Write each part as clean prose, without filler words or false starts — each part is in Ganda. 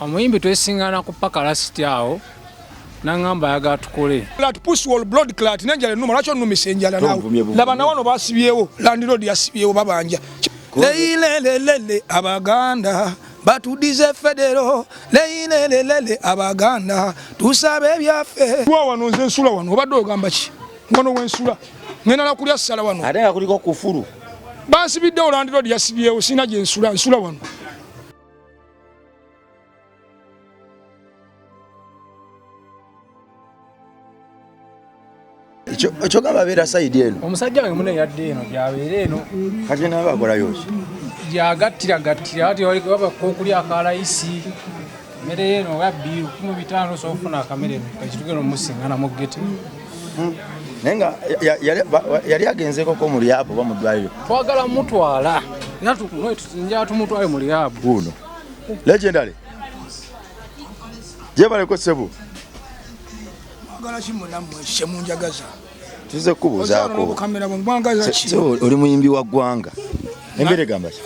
Omuyimbi twesingana ku paka lasiti awo nangamba ayagala tukole. Lat pussy wall blood clot nenjala enuma lwaki onumisa enjala nawe laba nawano basibyewo landlord yasibyewo babanja leilelelele abaganda batudize federo leilelelele abaganda tusabe ebyaffe wa wano nze nsula wano obadde ogamba ki wano wensula ngenda nakulya sala wano ate nga kuliko kufuru bansibiddewo landlord yasibyewo sina gye nsula nsula wano. Ekyogamba abeera sayidi eno omusajja wange mune yadde eno gyabeera eno kati nawe akolayo ki gyagattira ati wabakka okulya akalayisi emmere eno oba bbiri 15 osobola okufuna akamere kakitugenda omusingana mu gete. Naye nga yali agenzekoko mu rehab oba mu ddwaliro? Twagala mutwala era njagala tumutwale mu rehab. Guno legendary gyebaleko ssebo. Mwagala ki munammwe kyemunjagaza? Tuze kukubuuzaako. Oli muyimbi wa ggwanga. Embeera egamba ki?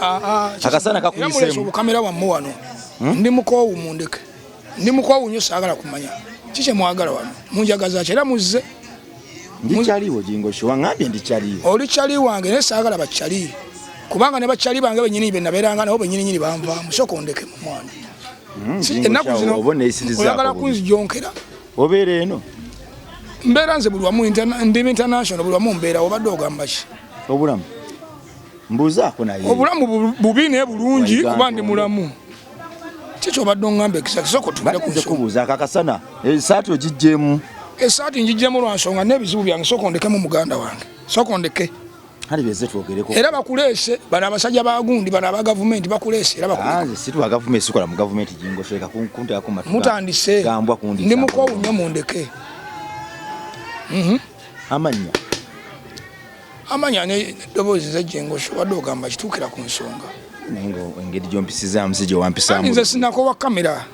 Akasana kakuyiseemu. Obukamera bwammwe wano. Ndi mukoowu mundeke. Ndi mukoowu nnyo saagala kumanya. Ki kye mwagala wano? Munjagaza ki era muzze? Ndi kyaliwo Jingo Show, wangambye ndi kyaliwo. Oli kyali wange naye saagala bakyali. Kubanga ne bakyali bange bennyini be nabeeranga nabo bennyini nnyini banvaamu. Sooka ondeke mu mwana. Ennaku zino oyagala kunzijonkera. Obeera eno? Mbeera nze buli wamu, ndi international buli wamu mbeera. Obadde ogamba ki? Obulamu mbuuzaako naye. Obulamu bubi naye bulungi kuba ndi mulamu. Kiki obadde oŋŋamba ekisa kisooka otugire ku nsonga. Kubuuzaako akasana esaati ogiggyemu? Esaati ngiggyemu lwa nsonga n'ebizibu byange. Sooka ondekemu muganda wange. Sooka ondeke. Kale byeze twogereko. Era bakuleese bano abasajja ba gundi bano aba gavumenti bakuleese era bakuleese. Nze situwa gavumenti sikola mu gavumenti Jingo Show kunteekako matu. Mutandise. Gambwa kundi. Ndi mukoowu nnyo mundeke. Amannya. Amannya n'eddoboozi nze Jingo Show wadde ogamba kituukira ku nsonga. Naye nga engeri gy'ompisizaamu si gye wampisaamu. Nze sinakoowa kamera.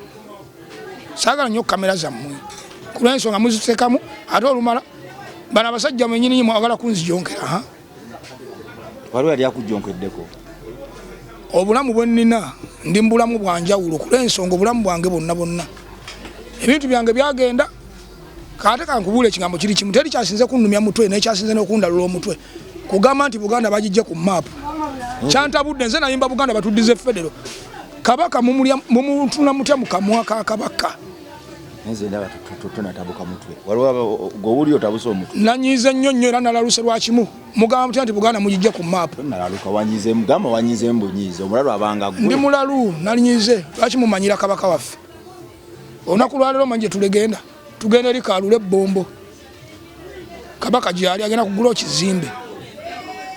Saagala nnyo kamera zammwe. Ku lw'ensonga muziteekamu ate olumala bano abasajja mwennyini mwagala kunzijonkera. Waliwo yali akujjonkeddeko? Obulamu bwe nnina ndi mu bulamu bwa njawulo ku lw'ensonga obulamu bwange bwonna bwonna ebintu byange byagenda. Ate kankubuule ekigambo kiri kimu, teri kyasinze kunnumya mutwe naye kyasinze n'okundalula omutwe kugamba nti Buganda bagijje ku maapu. Kyantabudde nze nayimba Buganda batuddize federo. Kabaka mumutuna mutya mu kamwa ka kabaka? Nze ndaba tonatabuka mutwe. Waliwo gw'owulira otabuse omutwe. Nanyiize nnyo nnyo era nalaluse lwa kimu. Mugamba mutya nti Buganda mugijje ku maapu? Nalaluka wanyize, mugamba wanyize mbunyiize. Omulalu abanga ggwe. Ndi mulalu nalinyiize. Lwaki mumanyira kabaka waffe? Olunaku lwaleero manyi gye tulegenda. Tugenda eri Kalule Ebbombo. Kabaka gyali agenda kugula ekizimbe.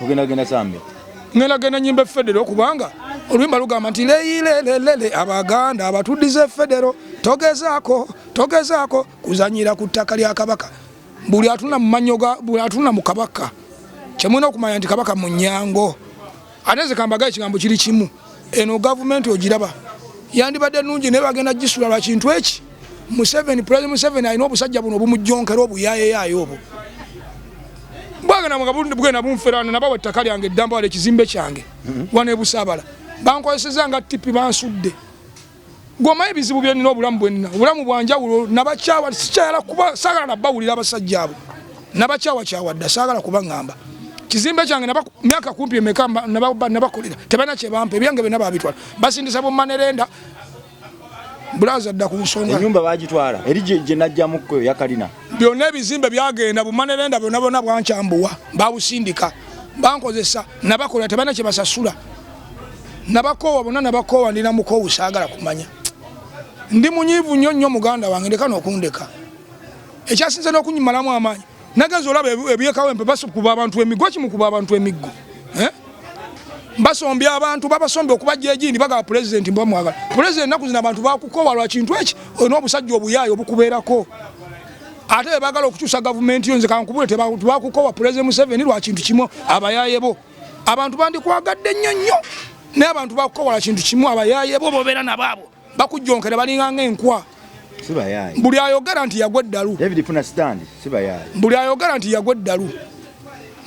Ogenda genda sambe? Ngenda genda nyimba federo kubanga oluyimba lugamba nti leilelelele abaganda abatuddize federo togezaako togezaako kuzanyira ku ttaka lya kabaka. Buli atuna mu mannyo ga buli atuna mu kabaka kyemulina okumanya nti kabaka munyango. Ate nze kambaga ekigambo kiri kimu, eno gavumenti ogiraba yandibadde nnungi naye bagenda gisula lwa kintu eki. Museveni, President Museveni alina obusajja buno obumujjonkera obuyaayeyaaya obwo bwagenda nga bugenda bunferana nabawa ettaka lyange eddamba wala ekizimbe kyange wano e Busaabala bankozeseza nga tipi bansudde. Gwomanyi ebizibu bye nnina obulamu bwe nnina obulamu bwa njawulo nabakyawa sikyayala kuba saagala nabawulira abasajja abo nabakyawakyawa dda saagala kubaŋŋamba. Kizimbe kyange naba myaka kumpi emeka nabakolera tebalina kye bampa ebyange byonna babitwala basindisa bumanerenda bulaza dda ku nsonga. Ennyumba bagitwala eri gye najjamuko eyo yakalina. Byonna ebizimbe byagenda bumanerenda byonna byonna bwankyambuwa babusindika bankozesa nabakolera tebalina kye basasula. Nabakoowa bonna nabakoowa ndi na mukoowu saagala kumanya. Ndi munyiivu nnyo nnyo muganda wange ndeka n'okundeka. Ekyasinze n'okunyimalamu amaanyi nagenze olaba ebyekawempe basukuba abantu emiggo kimukuba abantu emiggo. Basombya abantu babasombya okubajja egindi bagaba pulezidenti mba mwagala. Pulezidenti ennaku zino abantu bakukoowa lwa kintu eki olina obusajja obuyaaye obukubeerako. Ate be baagala okukyusa gavumenti yo nze kankubule tebakukoowa Pulezidenti Museveni lwa kintu kimu abayaaye bo. Abantu bandikwagadde nnyo nnyo naye abantu bakukoowa lwa kintu kimu abayaaye bo bobeera nabo abo bakujjonkera balinga ng'enkwa. Buli ayogera nti yagwa eddalu. David funa stand sibayaaye. Buli ayogera nti yagwa eddalu.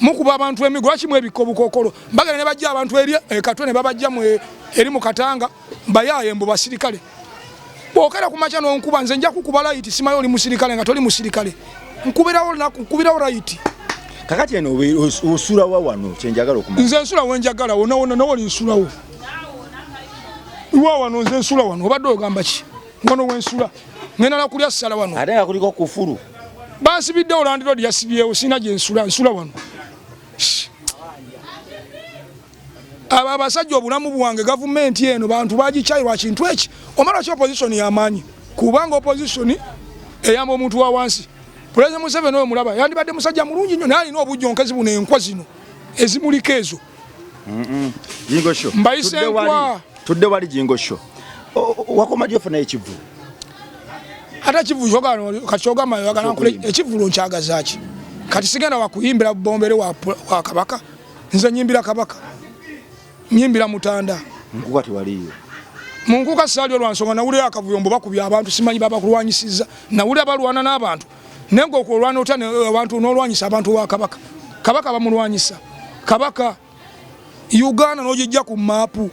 Mukuba abantu emiggo lwaki mwebikka obukookolo? Bagenda ne bajja abantu eri e Katwe ne babajja eri mu Katanga bayaaye mbu basirikale. Bwokera ku makya n'onkuba, nze nja kukuba right. Simanyi oli musirikale nga toli musirikale, nkubirawo naku, nkubirawo right. Kakati eno osulawa wano? Kyenjagala okumanya. Nze nsula wenjagala, wona wona, nawali nsulawo wa wano. Nze nsula wano. Obadde ogamba ki? Wano wensula, ngenda nakulya ssala wano. Ate nga kuliko kufuru. Bansibiddewo, landlord yasibyewo, sina gye nsula, nsula wano. Shh. Abo abasajja, obulamu bwange, gavumenti eno bantu bagikyayi lwa kintu eki. Omala ki opposition yamaanyi, kubanga opposition eyamba omuntu wa wansi. Pulezidenti Museveni oyo mulaba yandibadde musajja mulungi nnyo, naye alina obujjonkezi buno, enkwa zino ezimuliko ezo. Jingo Show. Mbayise Tudde wali. Nkwa. Tudde wali, Jingo Show. Wakoma ddi ofuna ekivu? Ate ekivulo kati kyogamba oyagala nkole? Ekyokuyimba. Ekivulo nkyagaza ki kati? Sigenda wakuyimbira bombere wa kabaka. Nze nyimbira kabaka, nyimbira mutanda. Nkuka tewaliyo. Munkuka saali olwansonga nawulira akavuyo mbu bakubye abantu, simanyi babakulwanyisiza. Nawulira balwana n'abantu, naye nga okulwana otya abantu n'olwanyisa abantu wa kabaka? Kabaka bamulwanyisa? Kabaka Uganda n'ogijja ku maapu.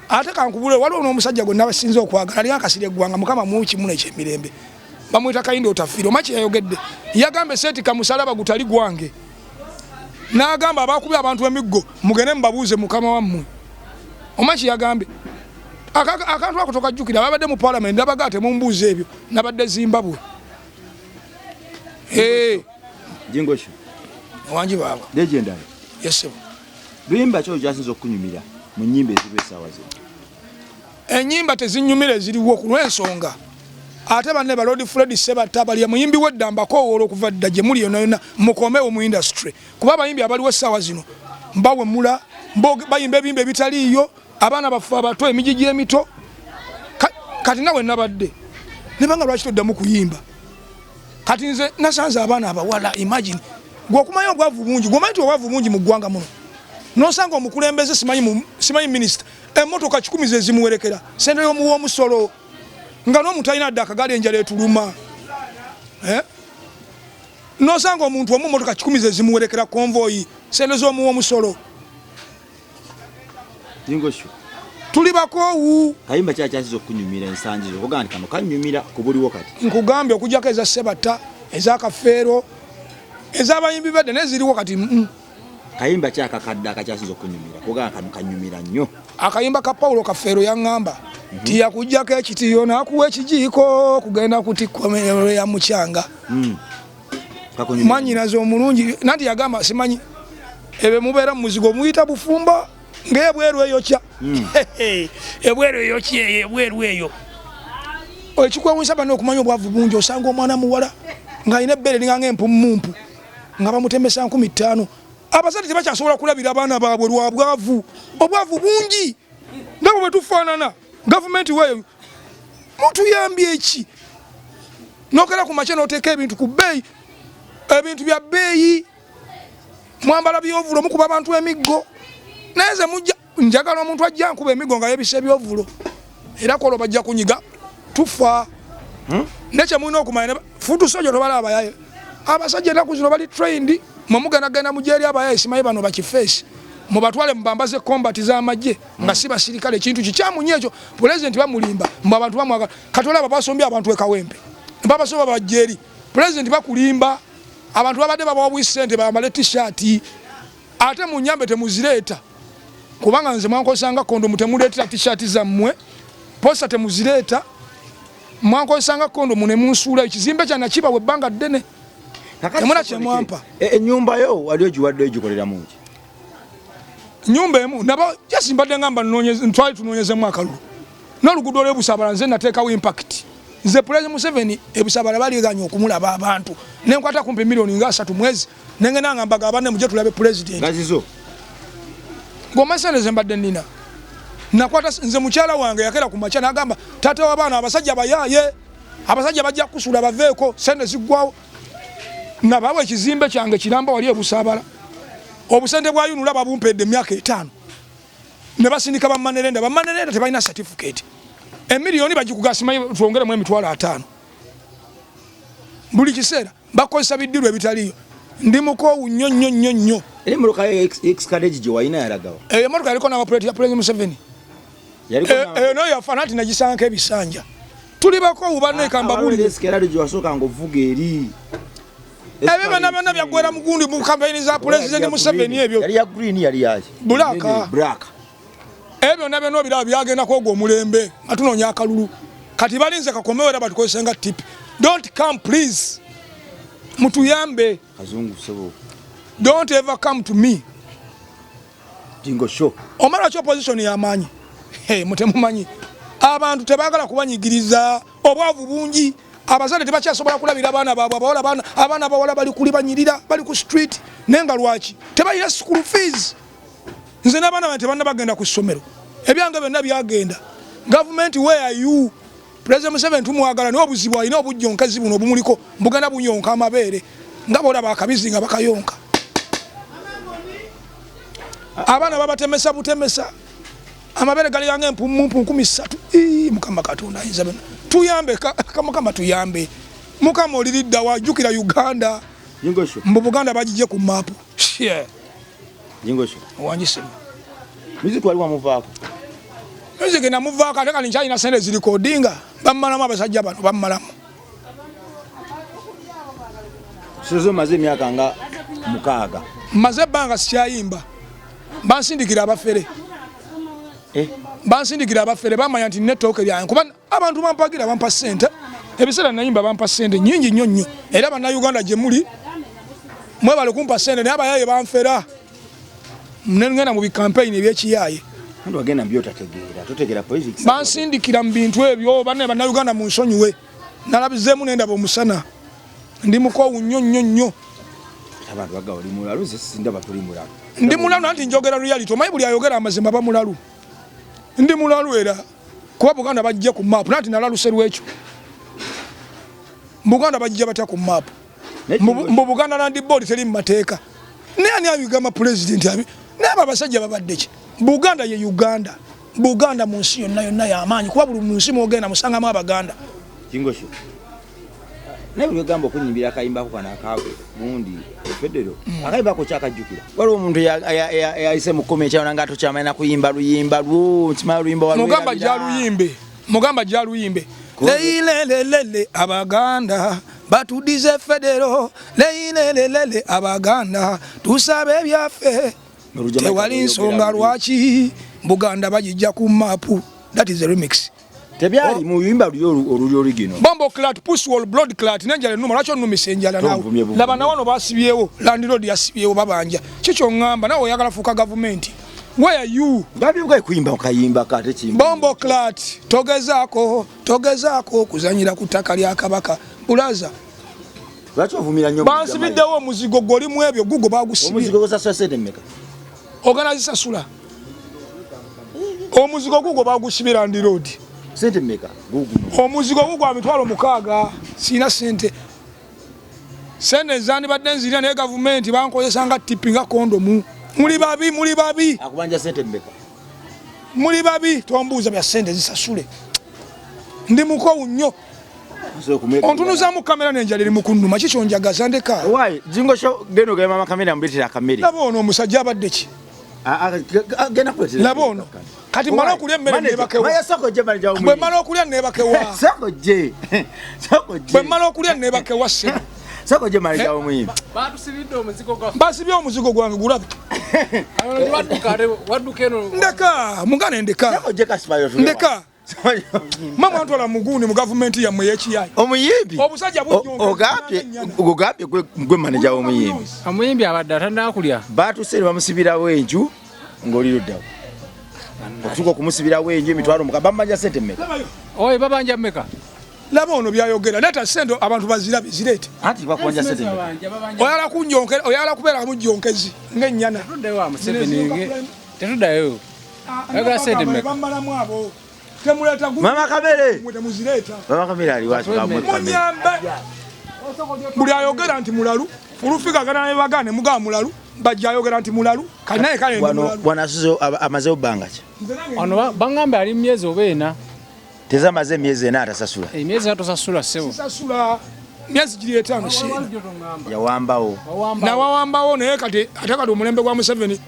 Ate kankubule, waliwo n'omusajja gwe nabasinze okwagala, ali akasira eggwanga, Mukama muwe kimuno ekyemirembe, bamwyita Kayinda Otafiire. Oma kyeyayogedde, yagamba eseetika musalaba gutali gwange, n'agamba abakubye abantu emiggo mugende mubabuuze mukama wammwe. Oma kyeyagambye, akantu ako tokajjukira? Babadde mu parliament, nabagaa temumbuuza ebyo, nabadde Zimbabwe. Eh, Jingo Show. Wangi baaba. Legendary. Yes sir. Luyimba ki olukyasinze okukunyumira mu nnyimba eziriwo essaawa zino? Enyimba tezinyumira eziriwo ku lw'ensonga ate banne ba Lord Fred Sebatta balya muyimbi w'edda, mbakoowoola okuva dda gye muli yonna yonna, mukomewo mu industry, kuba abayimbi abaliwo essaawa zino mbawemula, bayimba ebiyimba ebitaliiyo. Abaana baffe abato, emigigi emito. Kati nawe nabadde nebanga lwaki toddamu kuyimba? Kati nze nasanze abaana abawala, imagine gwe okumanya obwavu bungi, gwomanyi nti obwavu bungi mu ggwanga muno, nosanga omukulembeze simanyi simanyi minisita, emmotoka 100 ze zimuwerekera, sente y'omuwa omusolo, nga n'omuntu alina dde akagaali, enjala etuluma, eh? Nosanga omuntu omu motoka 100 ze zimuwerekera, convoy, sente z'omuwa omusolo. Jingo Show. Tuli bakoowu. Kayimba ki akyasinze okukunyumira ensangi zo, okugamba nti kano kanyumira ku buliwo kati? Nkugambye, okujjako eza Sebatta, ezakafeero, ez'abayimbi bedde, naye ziriwo kati. Kayimba ki akakadde akakyasinze okunyumira, kugamba kano kanyumira nnyo? Akayimba ka Paulo Kafeero, yaŋŋamba ti yakuggyako ekitiyo n'akuwa ekijiiko kugenda kutikkomero ya mukyanga. Kakunyumira. Mwanyinaze omulungi nanti yagamba simanyi ebyo mubeera mu muzigo muyita bufumbo ng'ebweru eyokya, ebweru eyokya eyo, ebweru eyo. Ekikwewunyisa bano okumanya obwavu bungi, osanga omwana muwala ng'alina ebbeere linga ng'empumumpu nga bamutemesa 5000. Abazadde tebakyasobola kulabira abaana baabwe lwa bwavu. Obwavu bungi nga bwe tufaanana. Gavumenti weeyo mutuyambye eki? Nokera ku makya noteeka ebintu ku bbeeyi, ebintu bya bbeeyi, mwambala byovulo, mukuba abantu emiggo. Naye nze mujja njagala omuntu ajja nkuba emiggo nga yebisa ebyovulo, era kwolwo bajja kunyiga tufa. Naye kyemulina okumanya, foot soldier tobala abayaye. Abasajja ennaku zino bali trained. Mwe mugendagenda mujja eri abayaye, simanyi bano bakifeesi, mubatwale mubambaze combat z'amagye nga si basirikale. Ekintu kikyamu nnyo ekyo. Pulezidenti bamulimba mbu abantu bamwagala. Kati olaba basombye abantu e Kawempe, babasoba bajja eri pulezidenti, bakulimba. Abantu babadde babawa bwi ssente bambale T-shirt. Ate munyambe temuzireeta, kubanga nze mwankozesanga kondomu. Temuleetera T-shirt zammwe, poster temuzireeta. Mwankozesanga kondomu ne munsuula. Ekizimbe kyanakibawa ebbanga ddene. Kakati Temuna Ssekoni, kyemwampa. Ennyumba yo wali ogiwadde, ogikoleramu ki? Nyumba emu naba jasi mbadde ngamba twali tunoonyezemu akalulu n'oluguudo olw'ebusabala. Nze nateekawo impact. Nze Pulezidenti Museveni ebusabala baliganya okumulaba abantu, nenkwata kumpi miliyoni nga 30 mwezi, nengenda nga mbaga abanne mujje tulabe pulezidenti. Ngazizo. Ng'omanyi sente ze mbadde nina nakwata nze. Mukyala wange yakera ku makya n'agamba, taata w'abaana, abasajja bayaaye, abasajja bajja kusuula baveeko, sente ziggwawo. Nabawa ekizimbe kyange kiramba wali ebusabala, obusente bwa UNLA babumpedde emyaka 5, ne basindika bamanerenda. Bamanerenda tebalina certificate. Emiliyoni bagikugasimanyi twongeremu 50,000. Buli kiseera bakozesa biddiru ebitaliyo. Ndi mukoowu nnyo nnyo nnyo nnyo. Era emmotoka yo Excadege gye walina yalagawa? Eyo emotoka yaliko number plate ya President Museveni. Eyo nayo yafa nati nagisanko ebisanja. Tuli bakoowu banne kambabulire. Escalade gye wasooka ng'ovuga eri. Ebyo byonna byonna byaggwera mu gundi mu kampeyini za Pulezidenti Museveni ebyo. Yali ya green yali yaki? Black. Black. Ebyo byonna byonna obiraba byagenda kwogwo omulembe nga tunoonya akalulu. Kati balinze kakomewo era batukozese nga tip. Don't come please. Mutuyambe. Kazungu sebo. Don't ever come to me. Jingo show. Omala ki opposition y'amaanyi? Hey, mutemumanyi. Abantu tebaagala kubanyigiriza, obwavu bungi, abazadde tebakyasobola kulabira abaana baabwe, abawala abaana, abaana abawala bali kuli banyirira, bali ku street, naye nga lwaki? Tebalina school fees. Nze n'abaana bange tebanna bagenda ku ssomero. Ebyange byonna byagenda. Gavumenti where are you? President Museveni tumwagala naye obuzibu alina obujjonkezi buno obumuliko bugenda bunyonka amabeere nga bw'olaba akabizi nga bakayonka. Abaana babatemesa butemesa. Amabeere galira nga empumumpu 3,000. Ii, Mukama Katonda ayinza byonna. Tuyambe, Mukama tuyambe. Mukama oliridda wa, jjukira Uganda. Jingosho. Mbu Buganda bagijje ku maapu. Shie. Jingosho. Wangisema. Music wali wamuvaako? Music namuvaako ate kati nkyalina ssente zirikodinga. Bammalamu abasajja bano, bammalamu. Sozo omaze emyaka nga 6. Mmaze ebbanga sikyayimba. Bansindikira abafere. Bansindikira abafere bamanya nti nina ettooke lyange kuba abantu bampagira bampa ssente. Ebiseera nayimba bampa ssente nnyingi nnyo nnyo. Era bannayuganda gye muli mwebale kumpa ssente naye abayaaye banfera. Nengenda mu bikampeyini eby'ekiyaaye. Anti wagenda mu by'otategeera, totegeera politics. Bansindikira mu bintu ebyo bannaye bannayuganda munsonyiwe. Nalabizeemu ne ndaba omusana. Ndi mukoowu nnyo nnyo nnyo. Abantu bagamba oli mulalu, nze sindaba toli mulalu. Ndi mulalu anti njogera reality. Omanyi buli ayogera amazima aba mulalu. Ndi mulalu era kuba Buganda bajja ku map nanti nalaluse lwekyo. Buganda bajja batya ku map? Mbu Buganda Land Board teri mu mateeka. Naye ani abigamba pulezidenti abi? Naye abo abasajja babadde ki? Buganda ye Uganda. Buganda mu nsi yonna yonna y'amaanyi kuba buli mu nsi mw'ogenda musangamu Abaganda. Kingosho. Naye buli ogamba okunyimbira akayimbako kano aka gundi federo akayimbako kyakajjukira. Waliwo omuntu eyayise mu comment awo nga tokyamanyi na kuyimba luyimba lwo, nkimanyi luyimba walwerabira. Mugamba gy'aluyimbe. Mugamba gy'aluyimbe. Leilelelele Abaganda batudize federo. Leilelelele Abaganda tusabe ebyaffe. Tewali nsonga lwaki Buganda bagijja ku maapu. That is a remix. Tebyali mu luyimba luli oluli oligino. Bombo clat, push wall, blood clat, n'enjala ennuma, lwaki onnumisa enjala naawe? Laba na wano basibyewo, landlord yasibyewo babanja. Kiki oŋŋamba naawe oyagala fuuka gavumenti? Where are you? Ngambye bwe kuyimba okayimba ka ate kiyimba. Bombo clat, togezaako, togezaako okuzannyira ku ttaka lya Kabaka. Bulaza. Lwaki ovumira nnyo? Bansibiddewo omuzigo gw'oli mu ebyo gugo bagusibye. Omuzigo gosasula ssente mmeka? Ogenda zisasula. Omuzigo gugwo bagusibye landlord. Ssente mmeka? Guguno. Omuzigo gugwa 600,000. Sirina ssente. Ssente zandibadde nzirina naye gavumenti bankozesa nga tipi nga kondomu. Muli babi, muli babi. Akubanja ssente mmeka? Muli babi, tombuuza bya ssente zisasule. Ndi mukoowu nnyo. Ontunuzaamu kamera n'enjala eri mu kunnuma, ki ky'onjagaza ndeka? Why? Jingo show genda ogenda mama kamera muleetera akamere. Laba ono omusajja abadde ki? Genda kuleetera. Laba ono. Kati mmala okulya emmere neebakewa. Maya soko gye manager w'omuyimbi. Bwe mmala okulya neebakewa. Soko gye. Soko gye. Bwe mmala okulya neebakewa ssebo. Soko gye manager w'omuyimbi. Batusibidde omuzigo gwaffe. Basibye omuzigo gwange gulabe. Wadduka eno. Ndeka, mugane ndeka. Soko gye kasibayo tule. Ndeka. Mama antwala mugundi mu gavumenti yammwe ey'ekiyayi. Omuyimbi. Obusajja bujjonka. Ogambye gwe manager w'omuyimbi. Omuyimbi abadde atandika kulya. Baatuse ne bamusibirawo enju ng'oli luddawo. Okutuuka okumusibirawo enju 6,000 bamubanja ssente mmeka? Oye babanja mmeka? Laba ono by'ayogera, leeta ssente abantu bazirabe zireete. Anti bakubanja ssente mmeka? Oyagala kunjonkera, oyagala kubeera mujjonkezi ng'ennyana. Tetuddayo wa Museveni, tetuddayo. Oyagala ssente mmeka? Bammalamu abo. Temuleeta gu- Mama Kamere. Mwe temuzireeta. Mama Kamere ali waaki bamwe Kamere. Munyambe. Buli ayogera nti mulalu, Fulufiga agana ne bagane mugamba mulalu, bajja ayogera nti mulalu, kali naye kale ndi mulalu. Wano asuze amazeewo bbanga ki? Wano bangamba ali myezi oba ena. Tezamaze emyezi ena atasasula. Emyezi ena tosasula ssebo. Sisasula. Myezi giri etaano si. Yawambawo. Nawawambawo naye kati ate kati omulembe gwa Museveni.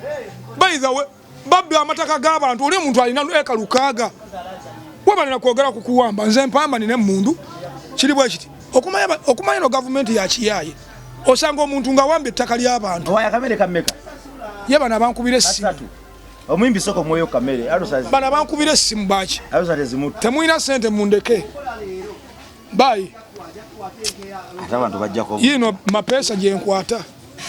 By the way, Babbi amataka g'abantu. Oli omuntu alina eka 600 wabalina kwogera ku kuwamba. Nze mpamba nina emmundu, kiri bwe kiti. Okumanya no gavumenti ya kiyaye, osanga omuntu nga wambye ettaka ly'abantu. Owaya kamere kammeka? Ye bano abankubira essimu. Asatu. Omuyimbi soko mwoyo kamere alusa. Bano abankubira essimu baki? Alusa tezimutu. Temulina ssente, mundeke. Bayi. Ate abantu bajjako. Yino mapeesa gye nkwata.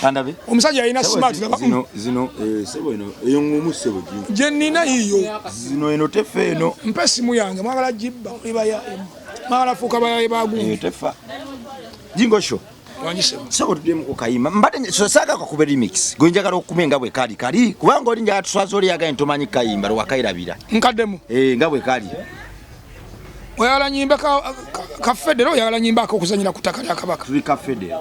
Kandabe. Omusajja alina smart. Zino zino sebo eno eyo ngumu sebo jingo. Gye nnina yiyo. Zino eno tefa eno. Mpa essimu yange, mwagala gibba muli bayaye. Mwagala fuuka bayaye bagundi. Eyo tefa. Jingo show. Sebo tuddemu ku kayimba. Mbadde so saagala kakube remix. Gwe njagala okukume nga bwe kali kali kubanga oli njagala tuswaza oli yagaye ntomanyi kayimba lwakairabira. Nkaddemu. Nga bwe kali. Oyagala nyimba ka federo, oyagala nyimba ak'okuzannyira ku ttaka lya Kabaka. Tuli ka federo.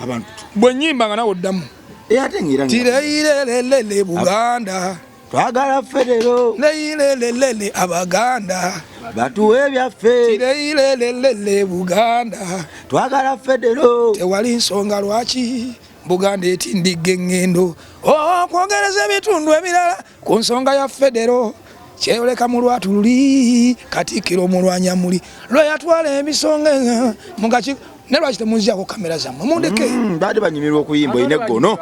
Abantu. Bwe nnyimba nga nawe oddamu. Ate ngira. Tireirelelele Buganda. Twagala federo. Leirelelele Abaganda. Batuwe byaffe. Tireirelelele Buganda. Twagala federo. Tewali nsonga lwaki Buganda etindigga eŋŋendo. Okwogereza ebitundu ebirala ku nsonga ya federo. Kyeyoleka mu lwatu luli Katikkiro Mulwanyamuli lwe yatwala emisonga mugaki. Ne lwaki temunziyako kamera zammwe mundeke? Baadde banyumirwa okuyimba olina eggono.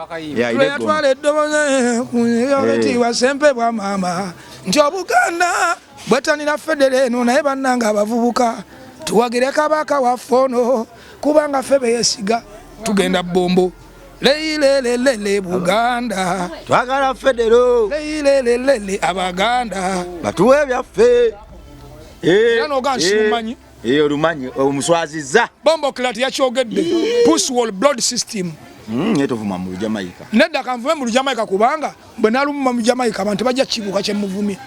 Lwe yatwala eddoboozi Sempebwa maama nti Obuganda bwetanira federo eno, naye bannange abavubuka tuwagire Kabaka waffe ono kubanga ffe beesiga tugenda bbombo. Leilelelele Buganda. Twagala federo. Leilelelele Abaganda. Batuwe byaffe. Era n'oga nsirumanyi. Olumanyi omuswaziza. Bombo Clat yakyogedde. Push wall blood system. Naye tovuma mu Jamaica. Nedda kanvume mu Jamaica kubanga bwe nalumuma mu Jamaica abantu bajja kibuuka kye muvumye.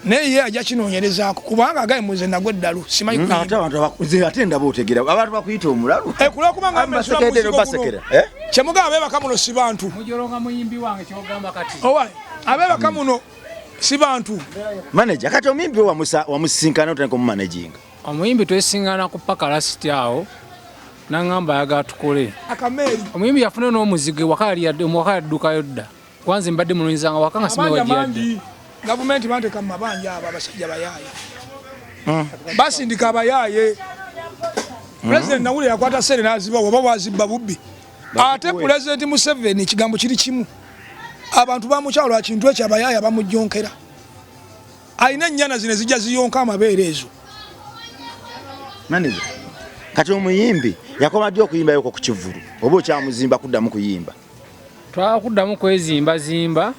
Naye ye ajja kinoonyerezaako kubanga agaye muze nagwe eddalu. Simanyi kuyimba. Ate abantu abakuze ate ndaba otegera. Abantu bakuyita omulalu. Kulwokubanga Basekedde basekera. Kye mugamba abeebaka muno si bantu. Mujolonga muyimbi wange ky'ogamba kati. Owaye, abeebaka muno si bantu. Manager, kati omuyimbi wamusisinkana otandika omumanaginga. Omuyimbi twesingana ku paka lasiti awo n'aŋŋamba ayagala tukole. Akameeri. Omuyimbi yafuna n'omuzigo ewaka yaddukayo dda. Kwanza mbadde munoonyezanga waka nga simanyi Amabanja wagye yadda. mangi. Gavumenti banteeka mu mabanja abo abasajja bayaaye. Basindika abayaaye. Pulezidenti Nawulire yakwata ssente n'aziba oba bwazibba bubbi. Ate Pulezidenti Museveni ekigambo kiri kimu. Abantu bamukyalo lwa kintu ekyo abayaaye bamujjonkera. Alina ennyana zino ezijja ziyonka amabeere ezo. Manager, kati omuyimbi yakoma ddi okuyimbayoko ku kivvulu oba okyamuzimba kuddamu kuyimba? Twakuddamu kwezimbazimba.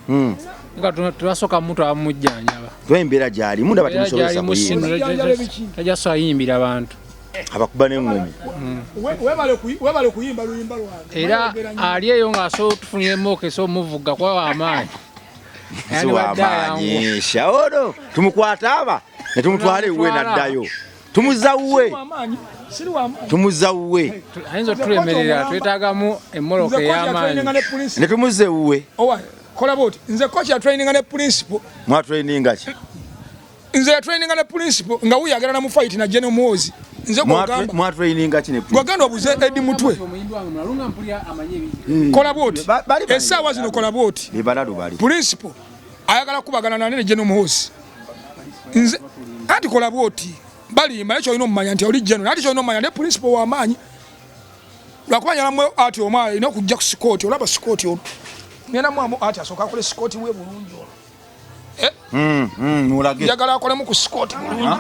Nga twasooka mutwala mujjanjaba. Tuwa embeera gy'alimu ndaba temusobozesa kuyimba. Tajja sobola yimbira abantu. Abakuba n'eŋŋumi. Webale kuyimba luyimba lwange. Era ali eyo ng'asobola otufunira emmooka omuvuga kuba w'amaanyi. Si w'amaanyi. Shaolo tumukwata aba ne tumutwala ewuwe n'addayo. Tumuzza wuwe. Tumuzza wuwe. Ayinza otulemerera twetaagamu emmoloka ey'amaanyi. Ne tumuzza ewuwe. Kola bw'oti, nze coach ya traininga ne principal. Mwa traininga ki? Nze ya traininga ne principal nga wuyo agenda na mu fight na General Muhoozi. Nze gw'ogamba. Mwa traininga ki ne principal? Gw'ogamba obuze Eddie Mutwe. Kola bw'oti. Essaawa zino kola bw'oti. Be balalu bali. Principal ayagala kubagana na ne General Muhoozi. Nze anti kola bw'oti. Balimba ekyo olina omumanya nti oli general. Anti ky'olina omumanya ne principal w'amaanyi. Lwakuba njagala ati omwana alina okujja ku sikooti, olaba sikooti ono. Ngenda mwamu ati asooka akole sikooti we bulungi ono. Njagala akolemu ku sikooti bulungi.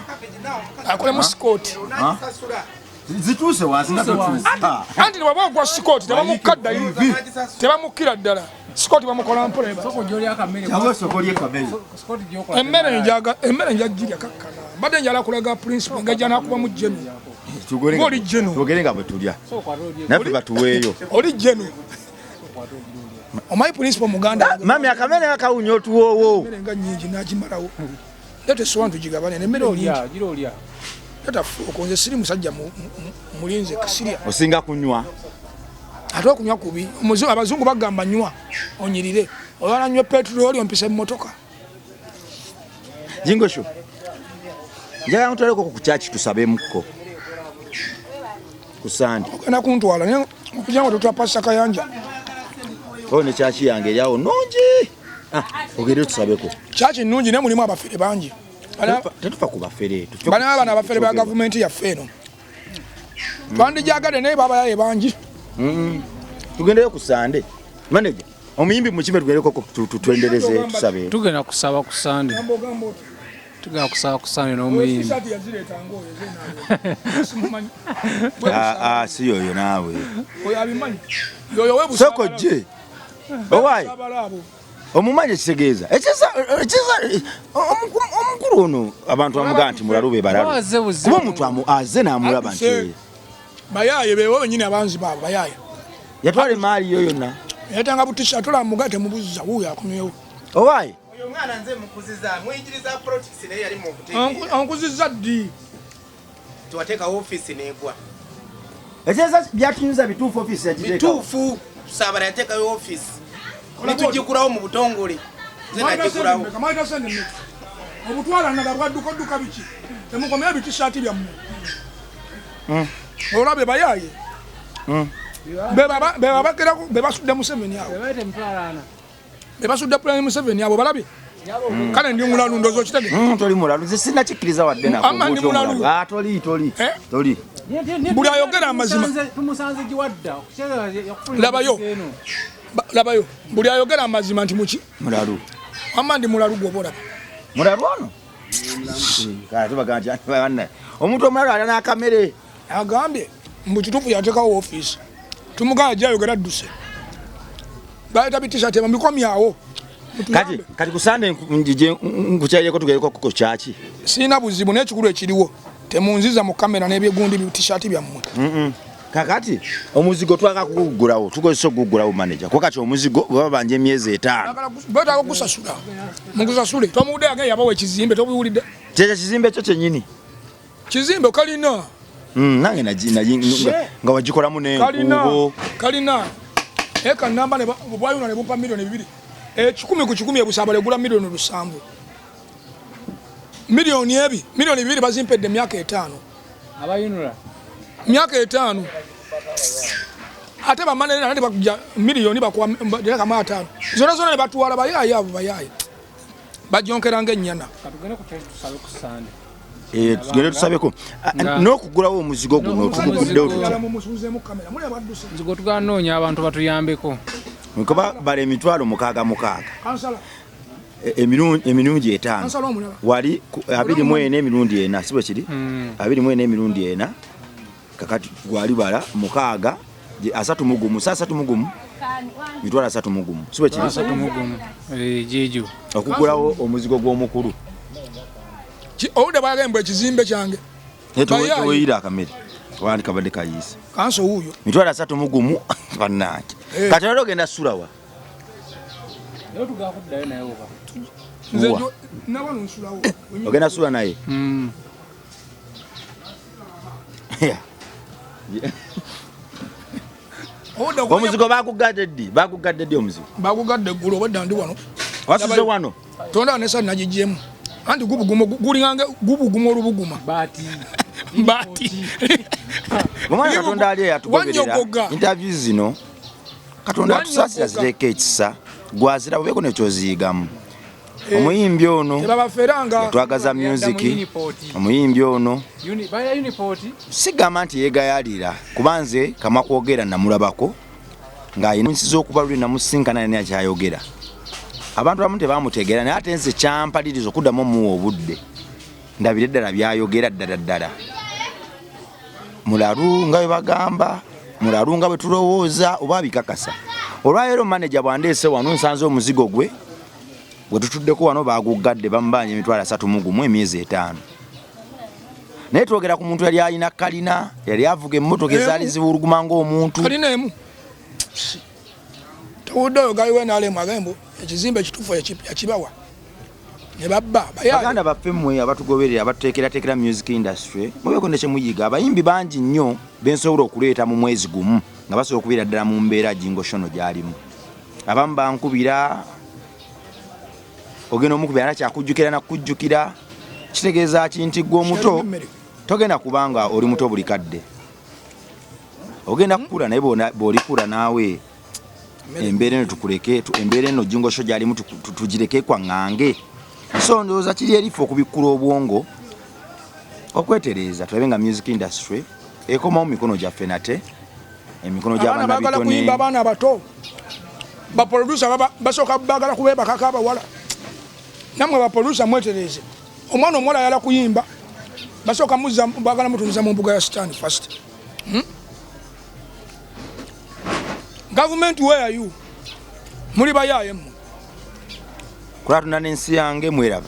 Akolemu sikooti. Zituuse wansi nga totuusa. Anti bw'aba ogwa sikooti tebamukka ddala. Tebamukkira ddala. Sikooti bamukola mpola. Emmere njagirya kakkana. Mbadde njagala kulaga principal ng'ajja n'akubamu general. Oli general. Twogere nga bwe tulya. Naffe batuweeyo. Oli general. Omanyi principal Muganda. Mami akamere akawunya otuwoowo. Emmere nga nnyingi n'agimalawo. Leeta essowaani tugigabane n'emmere olingi. Leeta fuuko nze siri musajja mulinze kasirya. Osinga kunywa. Ate okunywa kubi. Abazungu bagamba nywa onyirire. Oyagala nywe petroli ompise emmotoka. Jingo sho. Njagala ntwaleko ku kyaki tusabemukko. Ku Sande. Ogenda kuntwala naye okugira ngo tutwa Pastor Kayanja. Oh ne kyaki yange eryawo nnungi. Ogende tusabeko. Kyaki nnungi naye mulimu abafere bangi. Tetufa ku bafere. Bana bano abafere ba gavumenti yaffe eno. Twandijagadde naye babayaye bangi. Tugendeyo ku Sande. Manager, omuyimbi mukime tugendeko twendereze tusabe. Tugenda kusaba ku Sande. Tugenda kusaba ku Sande n'omuyimbi. Ah, si yoyo naawe. Oyo abimanyi. Yoyo we busaba. Soko je. Owai. Omumanyi ekitegeeza. Ekisa omukulu ono abantu bamugaa nti mulalu be balalu. Kuba omuntu aze n'amulaba nti bayaye bewo benyini abanzi baabo bayaye. Yatwala emaali yo yonna. Yatanga butisha atola muga temubuziza wuuyo akomyewo. Owai. Oyo omwana nze mukuziza muyigiriza politics naye yali mu kutegeera. Ankuzizza ddi? Tuwateeka office n'egwa. Ekisa byatunyuza bituufu office yagiteekawo. Bituufu. Saabala yateekayo office. Nitugikulawo mu butongole. Nze nagikulawo. Obutwala naga bwadduka dduka biki? Temukomye bitishaati byammwe. Olabe bayaye. Be basudde Museveni awo. Be basudde Pulezidenti Museveni abo balabye. Kale ndi mulalu ndowooza okitegedde. Toli mulalu nze sinnakikkiriza wadde nako. Amma ndi mulalu. Toli toli. Toli. Buli ayogera amazima. Tumusanze giwadda. Labayo. Labayo. Buli ayogera amazima nti muki? Mulalu. Amma ndi mulalu gw'oba olaba. Mulalu ono? Kale tubaga nti omuntu omulalu alya n'akamere. Agambye mbu kituufu yateekawo ofiisi. Tumugamba ajja ayogera adduse. Baleeta bitisha tebamukomyawo. Kati ku Sande njije nkukyalireko tugereko ku kyaki. Sirina buzibu n'ekikulu ekiriwo. Temunziza mu kamera n'ebyegundi bitishaati byammwe. Kakati omuzigo twagala kugugulawo, tukozesa okugugulawo manager. Kuba kati omuzigo baba banja emyezi etaano. Beetaaga okugusasula. Mugusasule. Tomuwulidde agenda yabawa ekizimbe tobiwulidde. Kyekyo kizimbe kyo kyennyini. Kizimbe kalina. Nange nga wagikolamu n'enkuubo. Kalina. Eka namba ne bwayuna ne bumpa 2 million. 100 ku 100 ebusabala egula 7 million. Miliyoni ebi, 2 million bazimpedde emyaka 5. Abayunula. Myaka 5. Ate bamanene nate bakuja miliyoni bakuwa direka 5. Zonna zonna ne batuwala bayaye abo bayaye. Bajonkera ng'ennyana. Katugende ku kyaki tusabe ku Sande. Tugende tusabeko. N'okugulawo omuzigo guno tuguguddewo tutya? Omuzigo tuganoonya abantu batuyambeko. Nkuba bala emitwalo 6 6. Emirundi 5. Wali 24 emirundi 4, si bwe kiri? 24 emirundi 4. Kakati gwali bala 6 31, sa 31. Mitwalo 31. Si bwe kiri? 31. Jeju. Okugulawo omuzigo gw'omukulu. Owudde bwagamba ekizimbe kyange. Toyira akamere. Wandi kabadde kayiise. Kanso wuuyo. Mitwalo 31 bannange. Kati olwo ogenda sula wa? Leero tugenda kuddayo naye oba? Nze nabano nsulawo. Ogenda sula naye? Omuzigo bagugadde ddi? Bagugadde ddi omuzigo? Bagugadde eggulo obwedda ndi wano. Wasuze wano? Tonda ne sali nagigyemu. Anti gubuguma gulinga gubuguma olubuguma. Baati. Baati. Omwana Katonda ali eyatugoberera. Interviews zino Katonda atusaasira zireeko ekisa. Gwazira obeeko n'ekyoziyigamu. Omuyimbi ono yatwagaza music. Omuyimbi ono sigamba nti yeegayalira kuba nze kama kwogera namulabako ng'alina nsi z'okuba luli namusinkana naye akyayogera. Abantu abamu tebamutegeera naye ate nze kyampaliriza okuddamu omuwa obudde ndabire ddala byayogera ddala ddala. Mulalu nga bwe bagamba, mulalu nga bwe tulowooza oba bikakasa. Olwaleero manager bw'andeese wano nsanze omuzigo gwe gwe tutuddeko wano bagugadde bamubanja emitwalo 31 emyezi 5. Naye twogera ku muntu yali alina kalina, yali avuga emmotoka ezaali ziwuluguma ng'omuntu. Kalina emu. Towudde oyo galiwo NRM agambo ekizimbe ekituufu yakibawa. Ne babba. Baganda baffe mmwe abatugoberera abatuteekerateekera music industry mubeeko ne kye muyiga. Abayimbi bangi nnyo bensobola okuleeta mu mwezi gumu nga basobola okubeera ddala mu mbeera Jingo Shono gy'alimu. Abamu bankubira ogenda omukubira era kyakujjukira nakujjukira. Kitegeeza ki nti ggwe omuto togenda kubanga oli muto buli kadde. Ogenda kukula naye bw'olikula naawe. Embeera eno tukuleke, embeera eno Jjingo Show gyalimu tugireke kwaŋŋange. So ndowooza kiri erife okubikkula obwongo, okwetereeza, tulabe nga music industry ekomawo mu mikono gyaffe nate, emikono Abaana baagala kuyimba. gy'abannabitone. Abaana abato, baproducer basooka baagala kubeebakako abawala. Nammwe baproducer mwetereeze. Omwana omuwala ayala kuyimba, basooka muzza, baagala mutunuza mu mbuga ya sitaani first. Gavumenti, where are you? Muli bayaaye mmwe. Kulatunda n'ensi yange mweraba.